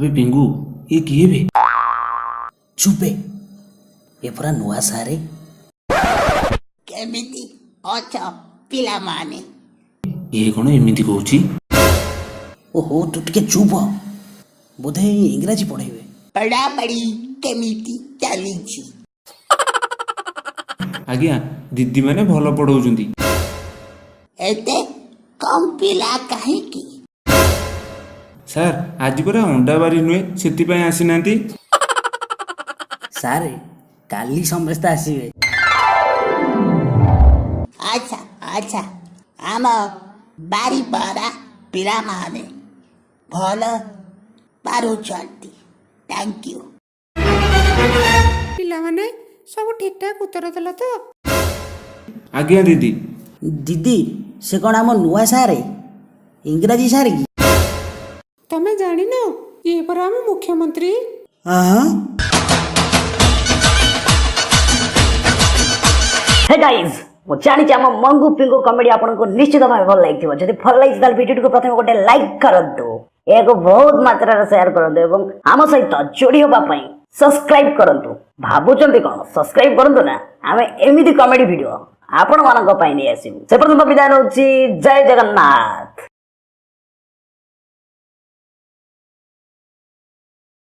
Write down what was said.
ଆବେ ପିଙ୍ଗୁ, ଇଏ କିଏ ବେ? ଚୁପେ, ଏ ପରା ନୂଆ ସାରେ। କେମିତି ଅଛ ପିଲାମାନେ? ଇଏ କ'ଣ ଏମିତି କହୁଛି? ଓହୋ, ତୁ ଟିକେ ଚୁପ ହ। ବୋଧେ ଇଂରାଜୀ ପଢ଼େଇବେ। ପଢ଼ାପଢ଼ି କେମିତି ଚାଲିଛି? ଆଜ୍ଞା, ଦିଦିମାନେ ଭଲ ପଢ଼ଉଛନ୍ତି। ଏତେ କମ୍ ପିଲା କାହିଁକି? ସାର୍, ଆଜି ପରା ଅଣ୍ଡା ବାରି ନୁହେଁ, ସେଥିପାଇଁ ଆସିନାହାନ୍ତି। ସାରେ, କାଲି ସମସ୍ତେ ଆସିବେ। ଆଚ୍ଛା, ଆମ ବାରିପଡ଼ା ପିଲାମାନେ ଭଲ ପାରୁଛନ୍ତି। Thank you. ପିଲାମାନେ ସବୁ ଠିକଠାକ ଉତ୍ତର ଦେଲ ତ? ଆଜ୍ଞା ଦିଦି। ଦିଦି, ସେ କ'ଣ ଆମ ନୂଆ ସାରେ, ଇଂରାଜୀ ସାର୍ କି? ତମେ ଜାଣିନ, ଇଏ ପରା ଆମ ମୁଖ୍ୟମନ୍ତ୍ରୀ। ଆଁ? ହେ ଗାଇଜ୍, ମୁଁ ଜାଣିଛି ଆମ ମଙ୍ଗୁ ପିଙ୍ଗୁ କମେଡି ଆପଣଙ୍କୁ ନିଶ୍ଚିତ ଭାବେ ଭଲ ଲାଗିଥିବ। ଯଦି ଭଲ ଲାଗିଛି, ତାହେଲେ ଭିଡ଼ିଓଟିକୁ ପ୍ରଥମେ ଗୋଟେ ଲାଇକ୍ କରନ୍ତୁ, ଏହାକୁ ବହୁତ ମାତ୍ରାରେ ସେୟାର କରନ୍ତୁ ଏବଂ ଆମ ସହିତ ଯୋଡ଼ି ହେବା ପାଇଁ ସବସ୍କ୍ରାଇବ୍ କରନ୍ତୁ। ଭାବୁଛନ୍ତି କ'ଣ? ସବସ୍କ୍ରାଇବ୍ କରନ୍ତୁ ନା, ଆମେ ଏମିତି କମେଡି ଭିଡ଼ିଓ ଆପଣମାନଙ୍କ ପାଇଁ ନେଇ ଆସିବୁ। ସେ ପର୍ଯ୍ୟନ୍ତ ବିଦାୟ ନେଉଛି। ଜୟ ଜଗନ୍ନାଥ।